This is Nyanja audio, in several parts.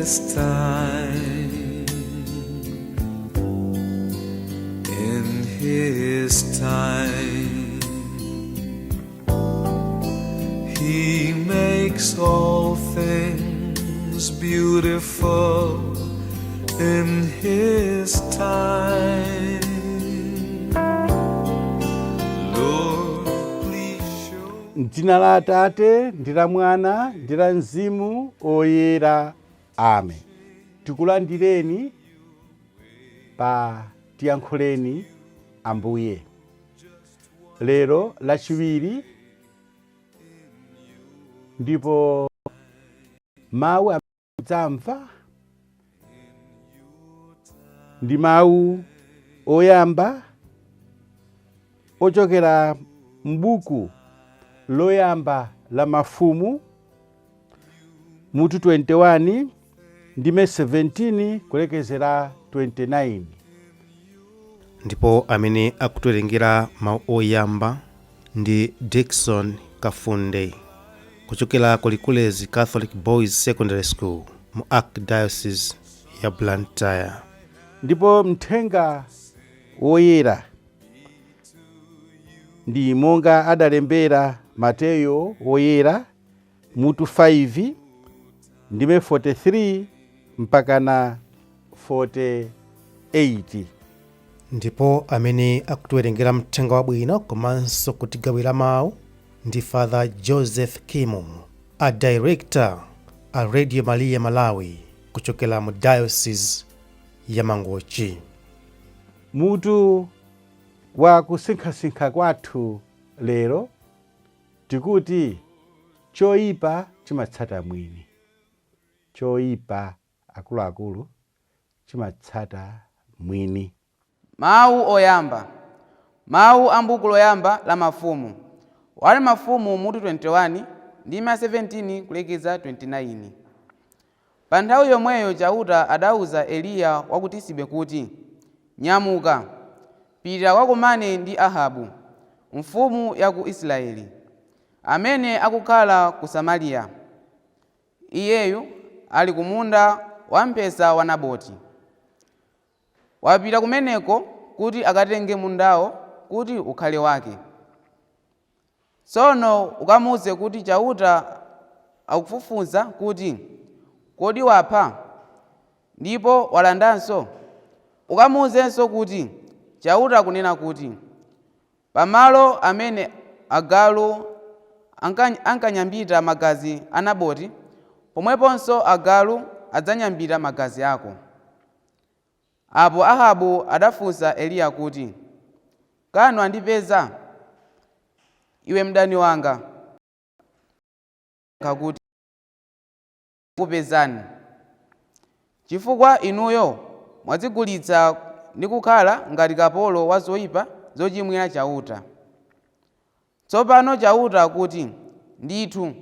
His time. In His time, He makes all things beautiful in His time. Lord, please show. M'dzina la Atate ndi la Mwana ndi la Mzimu Oyera, amen. Tikulandireni pa Tiyankhuleni Ambuye lero Lachiwiri, ndipo mawu amene mudzamva ndi mawu oyamba ochokera m'buku loyamba la Mafumu, mutu 21, ndime 17 kulekezera 29. Ndipo amene akutiwerengera mawu oyamba ndi Dickson Kafunde kuchokera ku Likulezi Catholic Boys Secondary School mu Archdiocese ya Blantyre. Ndipo mthenga woyera ndi monga adalembera Mateyo Woyera, mutu 5, ndime 43 mpakana 48. Ndipo amene akutiwerengera mthenga wabwino komanso kutigawira mawu ndi Father Joseph Kimu, a director a Radio Maria Malawi kuchokera mu Diocese ya Mangochi. Mutu wa kusinkhasinkha kwathu lero tikuti "Choyipa chimatsata mwini". Choyipa, akuluakulu, chimatsata mwini. Mawu oyamba, mawu a m'buku loyamba la Mafumu, 1 Mafumu mutu 21, ndime 17 kulekeza 29. Pa nthawi yomweyo Chauta adauza Eliya wa ku Tisibe kuti, "Nyamuka, pita kakumane ndi Ahabu, mfumu ya ku Israeli, amene akukhala ku Samariya. Iyeyu ali ku munda wamphesa wa Naboti. Wapita kumeneko kuti akatenge mundawo kuti ukhale wake. Tsono ukamuwuze kuti Chauta akufufuza kuti, 'Kodi wapha ndipo walandanso?' Ukamuwuzenso kuti Chauta akunena kuti, 'Pamalo amene agalu ankanyambita magazi a Naboti, pomweponso agalu adzanyambita magazi ako.'" Apo Ahabu adafunsa Eliya kuti, "Kani wandipeza, iwe mdani wanga?" Kuti kupezani, chifukwa inuyo mwadzigulitsa ndi kukhala ngati kapolo wa zoyipa zochimwira Chauta. Tsopano Chauta akuti, 'Ndithu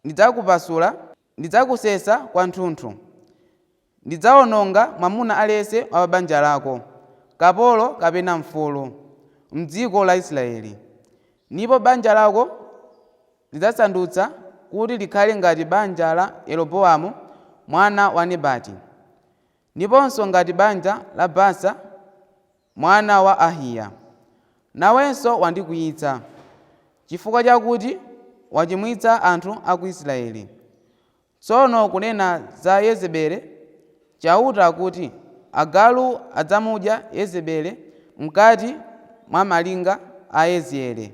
ndidzakupasula, ndidzakusesa kwathunthu. Ndidzawononga mwamuna aliyense wa banja lako, kapolo kapena mfulu, m'dziko la Israeli. Ndipo banja lako lidzasandutsa kuti likhale ngati banja la Yeroboamu mwana wa Nebati, ndiponso ngati banja la Basa mwana wa Ahiya. Nawenso wandikwiyitsa, chifukwa chakuti wachimwitsa anthu a ku Israeli.' Tsono kunena za Yezebeli, Chauta akuti, 'Agalu adzamudya Yezebeli mkati mwa malinga a Yezieli.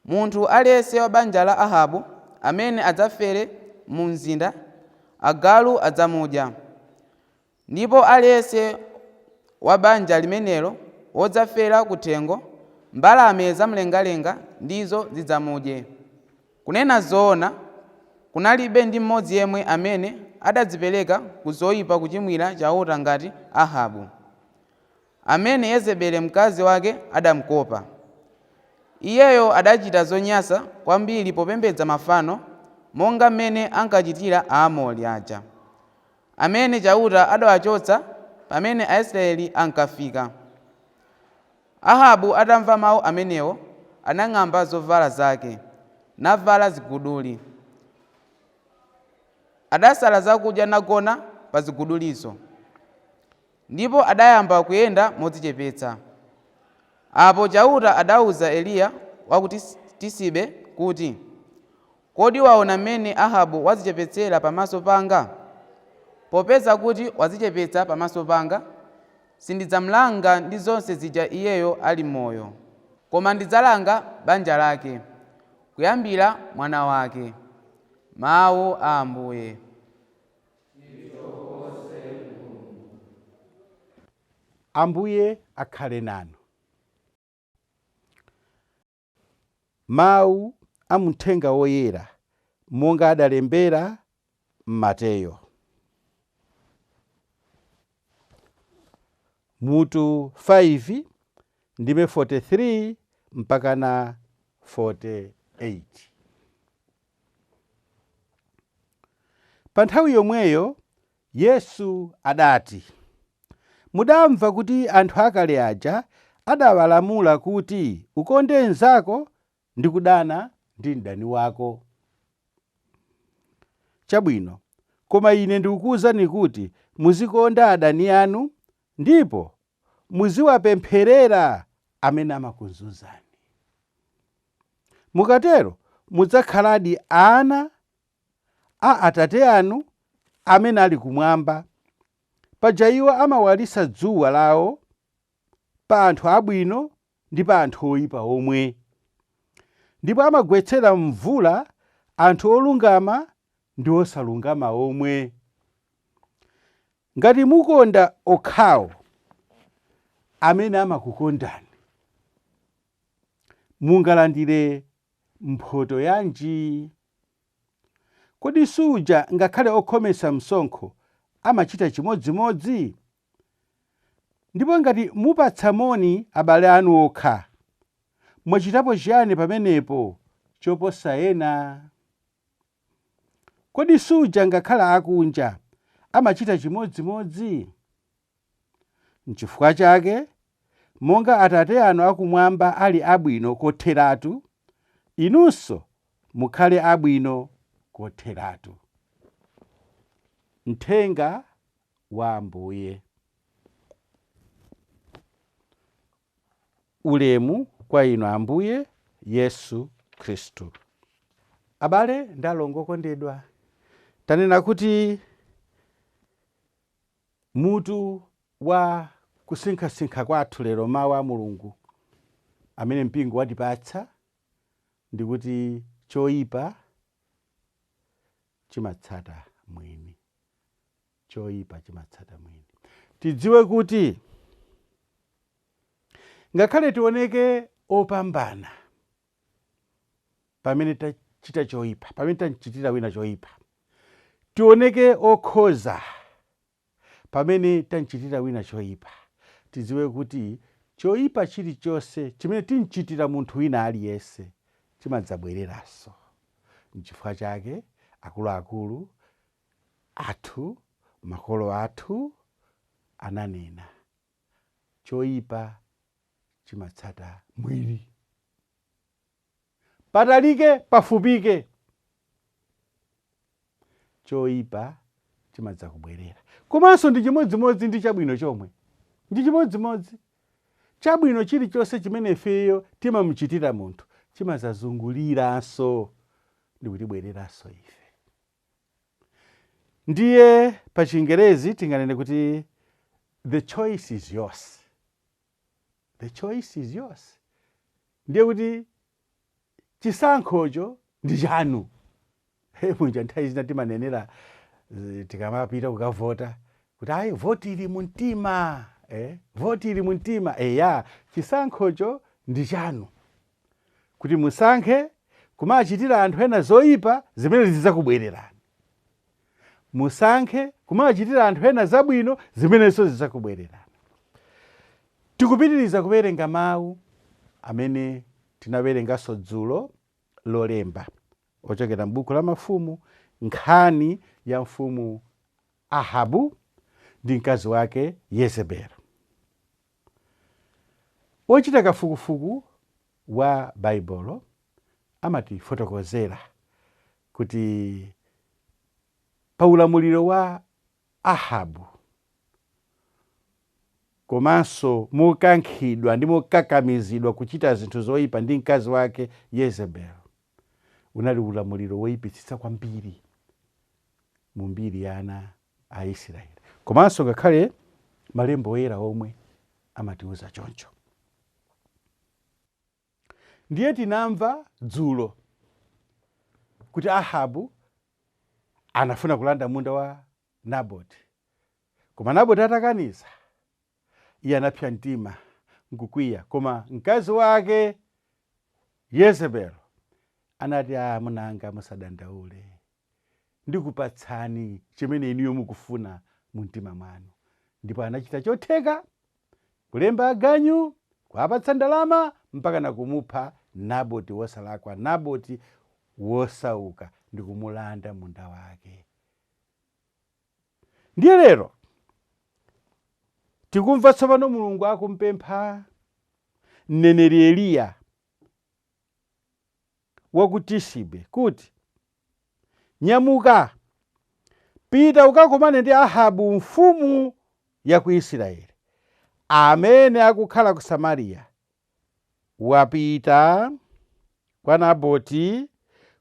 Munthu aliyense wa banja la Ahabu amene adzafere mu mzinda, agalu adzamudya, ndipo aliyense wa banja limenelo wodzafera kuthengo, mbalame zamlengalenga ndizo zidzamudye.' Kunena zoona, kunalibe ndi mmodzi yemwe amene adadzipereka ku zoyipa kuchimwira Chauta ngati Ahabu, amene Yezebeli mkazi wake adamukopa. Iyeyo adachita zonyansa kwambiri popembedza mafano, monga mmene ankachitira Aamori aja, amene Chauta adawachotsa pamene Aisraeli ankafika." Ahabu atamva mawu amenewo, anang'amba zovala zake navala ziguduli. Adasala zakudya nagona pa zigudulizo. Ndipo adayamba kuyenda modzichepetsa. Apo Chauta adauza Eliya wa ku Tisibe kuti, Kodi waona mmene Ahabu wadzichepetsera pamaso panga? Popeza kuti wadzichepetsa pamaso panga, sindidzamlanga ndi zonse zija iyeyo ali moyo, koma ndidzalanga banja lake, kuyambira mwana wake. Mawu a Ambuye. Ambuye akhale nanu. Mawu a Mthenga Woyera monga adalembera Mateyo. Mutu 5 ndime 43 mpakana 48. Pa nthawi yomweyo Yesu adati, Mudamva kuti anthu akale aja adawalamula kuti, ukonde mnzako ndi kudana ndi mdani wako. Chabwino, koma ine ndikukuwuzani kuti muzikonda adani anu ndipo muziwapempherera amene amakuzunzani. Mukatero mudzakhaladi ana a Atate anu amene ali kumwamba. Paja iwo amawalitsa dzuwa lawo pa anthu abwino ndi pa anthu oyipa omwe, ndipo amagwetsera mvula anthu olungama ndi osalungama omwe. Ngati mukonda okhawo amene amakukondani, mungalandire mphoto yanji? Kodi suja ngakhale okhometsa msonkho amachita chimodzimodzi? Ndipo ngati mupatsa moni abale anu okha, mwachitapo chiyani pamenepo choposa ena? Kodi suja ngakhale akunja amachita chimodzimodzi? Nchifukwa chake, monga Atate anu akumwamba ali abwino kotheratu, inunso mukhale abwino kotheratu. Mthenga wa Ambuye. Ulemu kwa inu Ambuye Yesu Khristu. Abale ndi alongo okondedwa, tanena kuti mutu wa kusinkhasinkha kwathu lero mawu a Mulungu amene mpingo watipatsa ndikuti choyipa chimatsata mwini. Choyipa chimatsata mwini. Tidziwe kuti ngakhale tioneke opambana pamene tachita choyipa, pamene tamchitira wina choyipa, tioneke okhoza pamene tamchitira wina choyipa, tidziwe kuti choyipa chilichonse chimene timchitira munthu wina aliyense chimadzabwereranso. Nchifukwa chake akuluakulu athu, makolo athu ananena, choyipa chimatsata mwini. Patalike pafupike, choyipa chimadzakubwerera. Komanso ndi chimodzimodzi ndi chabwino chomwe, ndi chimodzimodzi. Chabwino chilichonse chimene ifeyo timamuchitira munthu chimadzazunguliranso ndi kutibwereranso ife. Ndiye pa Chingerezi tinganene kuti the choice is yours. The choice is yours. Ndiye kuti chisankhocho ndi chanu. Muja nthawi zina timanenera tikamapita kukavota kuti ayi, voti ili mumtima, voti ili mumtima. Eya, chisankhocho ndi chanu kuti musankhe kumachitira anthu ena zoyipa zimene zidzakubwererani, musankhe kumachitira anthu ena zabwino zimenenso zidzakubwererani. Tikupitiriza kuwerenga mawu amene tinawerenganso dzulo lolemba ochokera m'buku la Mafumu, nkhani ya mfumu Ahabu ndi mkazi wake Yezebeli. Ochita kafukufuku wa Baibulo amatifotokozera kuti Pa ulamuliro wa Ahabu komanso mokankhidwa ndi mokakamizidwa kuchita zinthu zoyipa ndi mkazi wake Yezebeli, unali ulamuliro woyipitsitsa kwambiri mu mbiri ya ana a Israeli, komanso ngakhale malembo oyera omwe amatiuza choncho. Ndiye tinamva dzulo kuti Ahabu anafuna kulanda munda wa Naboti, koma Naboti atakaniza, iye anapsa mtima nkukwiya. Koma mkazi wake Yezebeli anati, amunanga, musadandaule, ndikupatsani chimene inuyo mukufuna mu mtima mwanu. Ndipo anachita chotheka kulemba aganyu, kuwapatsa ndalama, mpaka na kumupha Naboti wosalakwa, Naboti wosauka, ndi kumulanda munda wake. Ndiye lero tikumva tsopano Mulungu akumpempha mneneri Eliya wa ku Tisibe kuti, nyamuka, pita ukakumane ndi Ahabu mfumu ya ku Israeli amene akukhala ku Samariya. Wapita kwa Naboti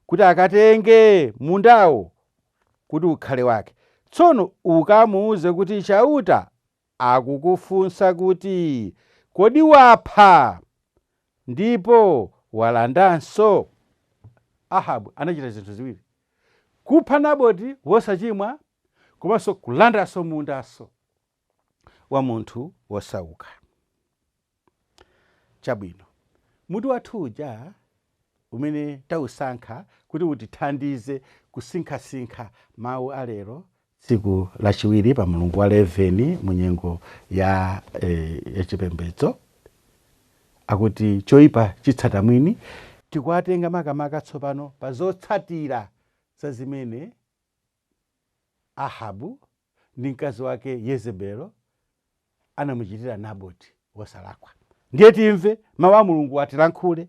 kuti akatenge mundawo kuti ukhale wake. Tsono ukamuuze kuti Chauta akukufunsa kuti, kodi wapha ndipo walandanso? Ahabu anachita zinthu ziwiri: kupha Naboti wosachimwa, komanso kulandanso mundaso wa munthu wosauka. Chabwino, mutu wathu uja umene tausankha kuti utithandize kusinkhasinkha mawu alero tsiku lachiwiri pa mulungu wa 11 mu nyengo ya chipembedzo, akuti choyipa chitsata mwini. Tikuwatenga makamaka tsopano pa zotsatira za zimene Ahabu ndi mkazi wake Yezebelo anamuchitira Naboti wosalakwa. Ndiye timve mawu a Mulungu atilankhule.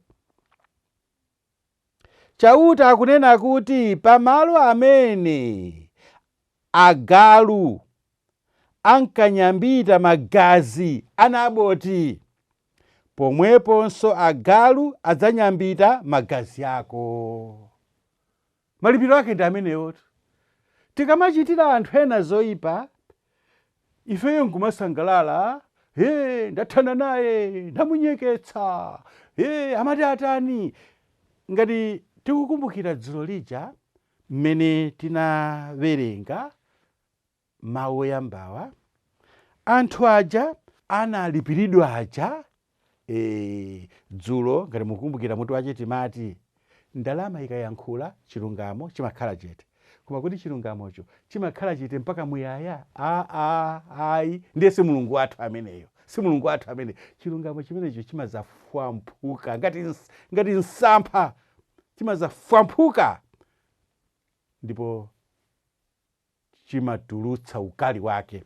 Chauta akunena kuti pamalo amene agalu ankanyambita magazi a Naboti, pomweponso agalu adzanyambita magazi ako. Malipiro ake ndi amenewotu. Tikamachitira anthu ena zoyipa, ifeyo nkumasangalala, he, ndathana naye, ndamunyeketsa, he, amati atani. Ngati tikukumbukira dzulo lija mmene tinawerenga mawu oyambawa, anthu aja analipiridwa aja, dzulo ngati mukukumbukira mutu wache timati ndalama ikayankhula chilungamo chimakhala chete. Koma kuti chilungamocho chimakhala chete mpaka muyaya? Ayi, ndiye si Mulungu wathu ameneyo, si Mulungu wathu ameneyo. Chilungamo chimenecho chimazafwamphuka ngati msampha, chimazafwamphuka ndipo chimatulutsa ukali wake.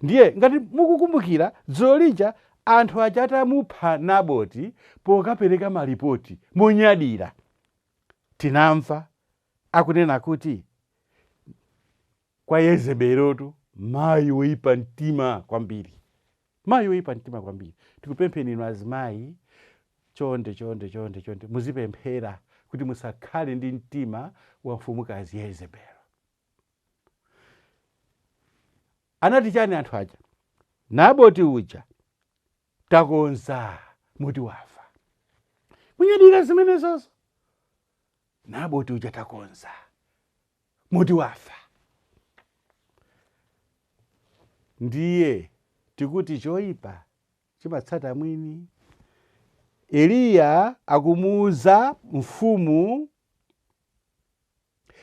Ndiye ngati mukukumbukira dzulo lija, anthu aja atamupha Naboti, pokapereka malipoti monyadira, tinamva akunena kuti kwa Yezebelotu, mayi woyipa mtima kwambiri, mayi woyipa mtima kwambiri. Tikupempheni inu azimayi, chonde chonde chonde chonde, muzipemphera kuti musakhale ndi mtima wa mfumukazi Yezebelo. Anati chani anthu aja? Naboti uja takonza muti wafa. Kunyadira zimenezozo, Naboti uja takonza muti wafa. Ndiye tikuti choyipa chimatsata mwini. Eliya akumuuza mfumu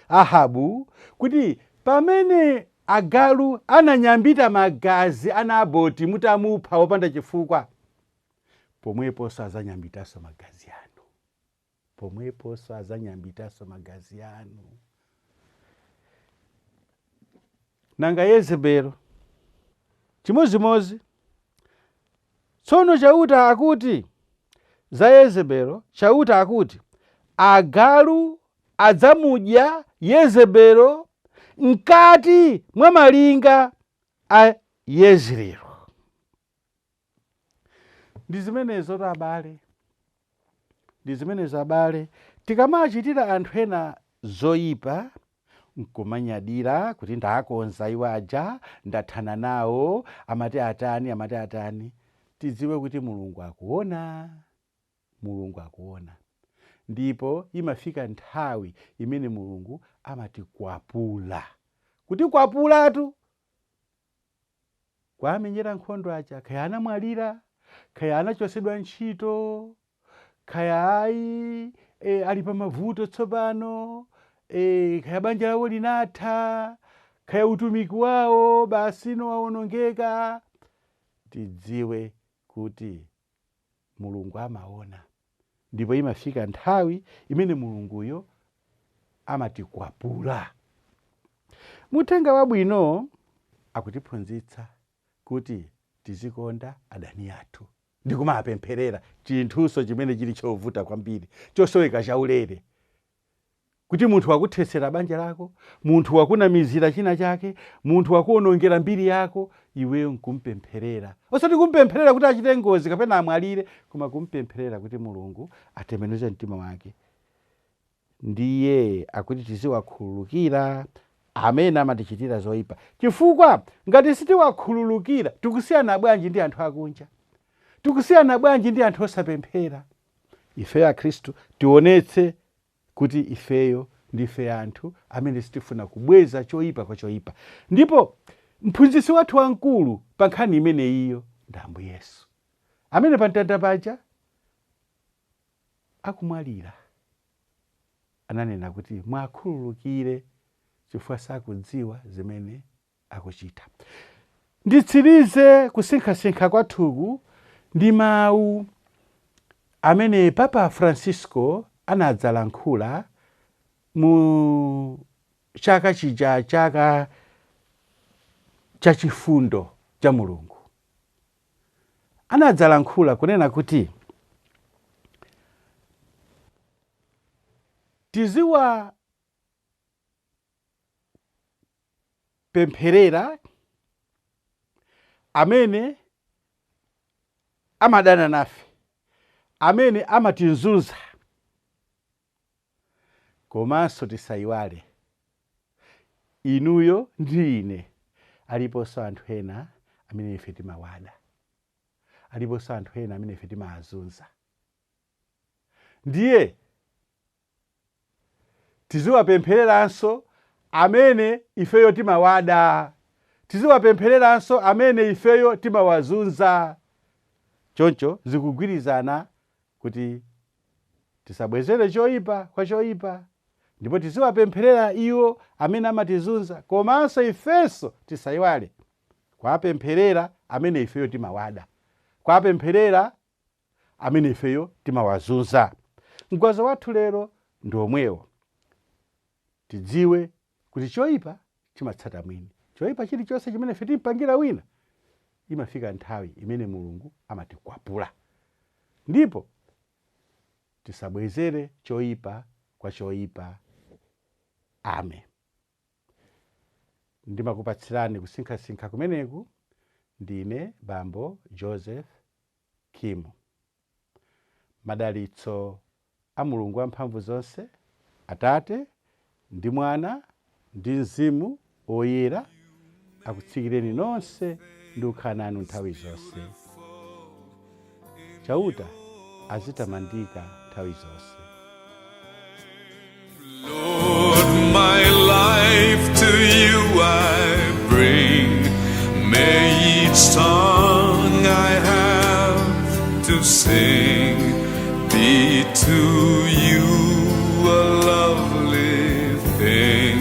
Ahabu kuti pamene agalu ananyambita magazi a Naboti mutamupha wopanda chifukwa, pomweponso azanyambitanso magazi anu, pomweponso azanyambitanso magazi anu. Nanga Yezebelo chimozimozi. Tsono Chauta akuti za Yezebelo, Chauta akuti agalu adzamudya Yezebelo Mkati mwa malinga a Yezreeli. Ndi zimenezo abale, ndi zimenezo abale. Tikamachitira anthu ena zoyipa nkumanyadira kuti ndakonza iwo aja, ndathana nawo, amati atani, amati atani, tidziwe kuti Mulungu akuona, Mulungu akuona. Ndipo imafika nthawi imene Mulungu amatikwapula, kutikwapulatu, kwamenyera nkhondo aja, kaya anamwalira, kaya anachosedwa ntchito, kaya ayi ali pa mavuto tsopano, kaya banja lawo linatha, kaya utumiki wawo basi wawonongeka. Tidziwe kuti Mulungu amaona, ndipo imafika nthawi imene Mulunguyo amatikwapula. Muthenga wabwino akutiphunzitsa kuti tizikonda adani athu ndikumapempherera, chinthuso chimene chili chovuta kwambiri, chosoweka chaulere, kuti munthu wakuthetsera banja lako, munthu wakunamizira china chake, munthu wakuonongera mbiri yako, iweyo nkumpempherera. Osati kumpempherera kuti achite ngozi kapena amwalire, koma kumpempherera kuti Mulungu atembenuze mtima wake. Ndiye akuti tiziwakhululukira amene amatichitira zoyipa, chifukwa ngati sitiwakhululukira, tikusiyana bwanji ndi anthu akunja? Tikusiyana bwanji ndi anthu osapemphera? Ifeyo akhristu tionetse kuti ifeyo ndife anthu amene sitifuna kubweza choyipa kwa choyipa. Ndipo mphunzitsi wathu wamkulu pa nkhani imeneyiyo ndi Ambuye Yesu, amene pa mtanda paja akumwalira ananena kuti mwakhululukire chifukwa sakudziwa zimene akuchita. Nditsirize kusinkhasinkha kwathuku ndi mawu amene Papa Francisco anadzalankhula mu chaka chija, chaka chachifundo cha Mulungu. Anadzalankhula kunena kuti tiziwa pempherera amene amadana nafe, amene amatinzunza, komanso tisayiwale inuyo ndi ine, aliponso anthu ena amene ife timawada, aliponso anthu ena amene ife timawazunza. Ndiye tiziwapemphereranso amene ifeyo timawada, tiziwapemphereranso amene ifeyo timawazunza. Choncho zikugwirizana kuti tisabwezere choyipa kwa choyipa, ndipo tiziwapempherera iwo amene amatizunza, komanso ifenso tisayiwale kuwapempherera amene ifeyo timawada, kuwapempherera amene ifeyo timawazunza. Mgwazo wathu lero ndi omwewo. Tidziwe kuti choyipa chimatsata mwini. Choyipa chilichonse chimene ife timpangira wina, imafika nthawi imene Mulungu amatikwapula. Ndipo tisabwezere choyipa kwa choyipa. Amen. Ndimakupatsirani kusinkhasinkha kumeneku ndine Bambo Joseph Kimu. Madalitso a Mulungu wamphamvu zonse, Atate ndi Mwana ndi Mzimu Woyera, akutsikireni nonse ndi kukhala nanu nthawi zonse. Chauta azitamandika nthawi zonse. Lord, my life to you I bring. May each song I have to sing be to you a lovely thing.